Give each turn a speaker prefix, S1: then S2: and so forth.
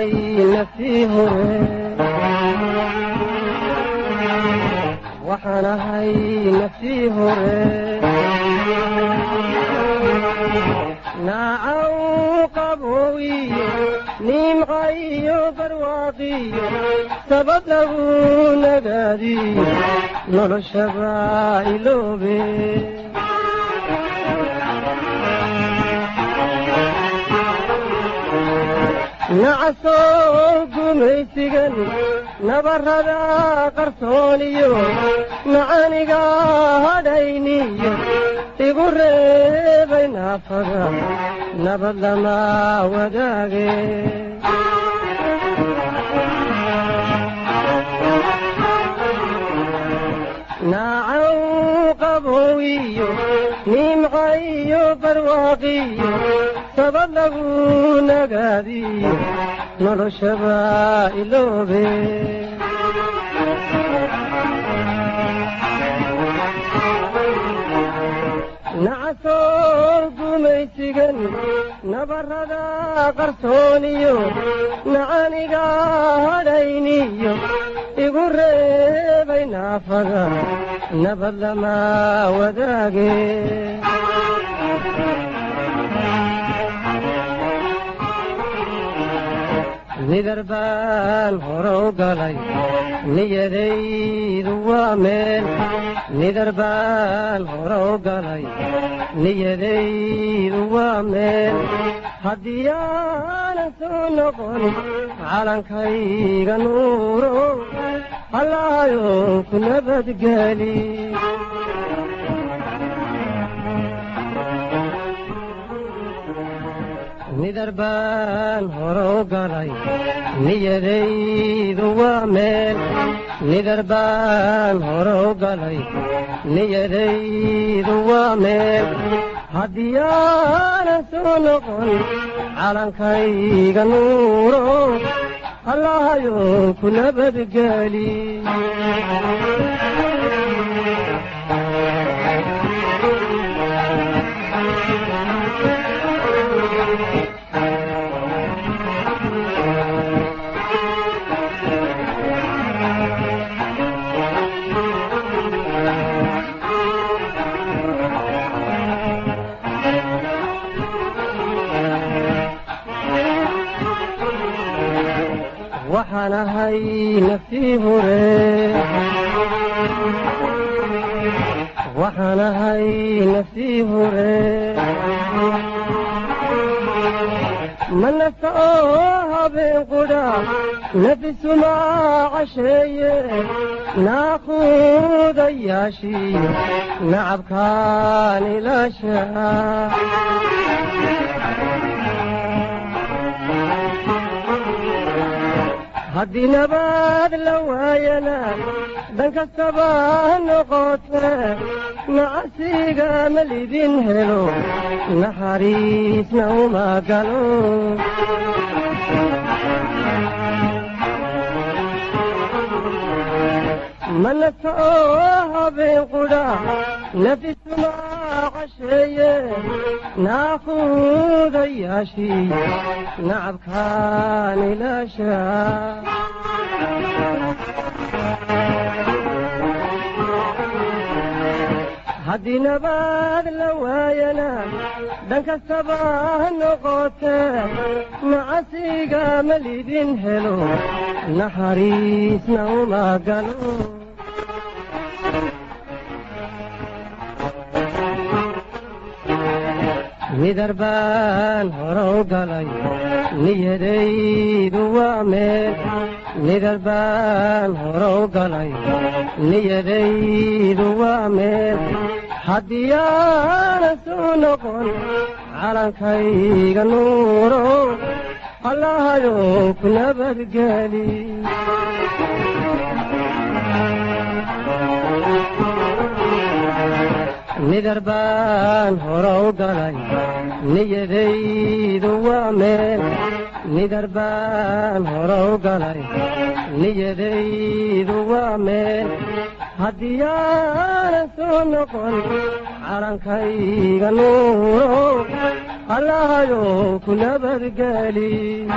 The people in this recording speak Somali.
S1: ahay naftii hore, waxaan ahay naftii hore. Naacaw qaboowiyo nimcayo barwaaqiyo sabab lagu nagaadiyo noloshaba iloobe. Nacasow gumaysigan nabarrada qarsooniyo nacaniga hadhayniyo igu reebay naafada nabad lama wadaage. Naacaw qaboowiyo nimcayo barwaaqiyo sabab lagu nagaadiyo noloshaba iloobe. Nacasow gumaysigan nabarrada qarsooniyo nacaniga hadhayniyo igu reebay naafada nabad lama wadaage. Nidar baan hore u galay niyadaydu waa meel, nidar baan hore u galay niyadaydu waa meel. Haddii aanan soo noqon calankayga nuuro allahayow ku nabadgeli. Nidar baan hore u galay niyadaydu waa meel, nidar baan hore u galay niyadaydu waa meel. Haddii aanan soo noqon calankayga nuuro allahayow ku nabadgeli. Waxaan ahay naftii hore, waxaan ahay naftii hore. Manasa oo habeen qudha nafisuma casheeye naaquudayaashiyo nacabkaan ilaasha. Haddii nabaad la waayana dhan kastaba ha noqote nacasiga ma lidin helo naxariisna uma galo. Manasa oo habeen qudha nafisuma casheeye naaquudayaashii nacabkaan ilaasha. Haddii nabaad la waayana dhan kastaba ha noqote nacasiga ma lidin helo naxariisna uma galo. Nidar baan hore u galay niyadaydu waa meel, nidar baan hore u galay niyadaydu waa meel. Haddii aanan soo noqon calankayga nuuro allahayow ku nabadgeli. Nidar baan hore u galay niyadaydu waa meel, nidar baan hore u galay niyadaydu waa meel. Haddii aanan soo noqon calankayga nuuro Allahayow ku nabadgeli.